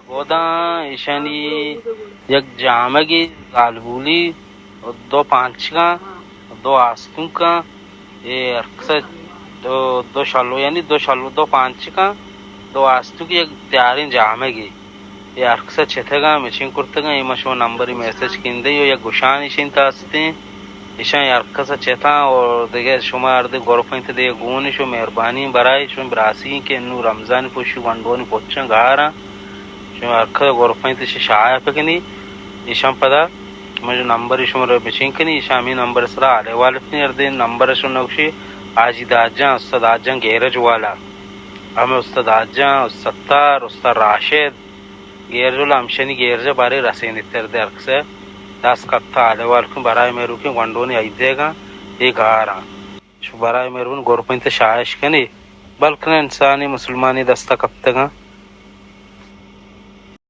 گوداں ایشانی یک جامگے زالبولی، دو پانچگاں، دو آستونکاں، اے ہرکسا دو، دو شلو، یعنی دو شلو، دو پانچگاں، دو آستونکے، یک تیاریں جامگے۔ اے ہرکسا چتگاں، مچین کرتگاں، اے ما شما نمبری میسج کندے و یک گشانی شنت ہستیں۔ ایشاں ہرکسا چتاں و دگہ شما ہردے گروپ انت دگہ گون شو مہربانی برائے شما براسی کہ انو رمضان پوشی گونڈونی پوچاں گاراں۔ شما ہرکس گروپ انت شایا پکنی۔ ایشاں پدا من جو نمبر شما رو بچین کنی، ایشاں ہمیں نمبر سرا حال احوال کنی، ہردے نمبر شما نوشی حاجی داجاں، استاد داجاں گیرج والا۔ ہمیں استاد داجاں، استاد ستار، استاد راشد، گیرج والا ہمشانی گیرج بارے رسینی تر دے ہرکسے۔ دست کپتا حال احوال کن برائے مہروکیں گونڈونی عیدے گاں، اے گاراں۔ شو برائے مہربانی گروپ انت شاعش کنی، بلکن انسانی مسلمانی دستا کپتگاں۔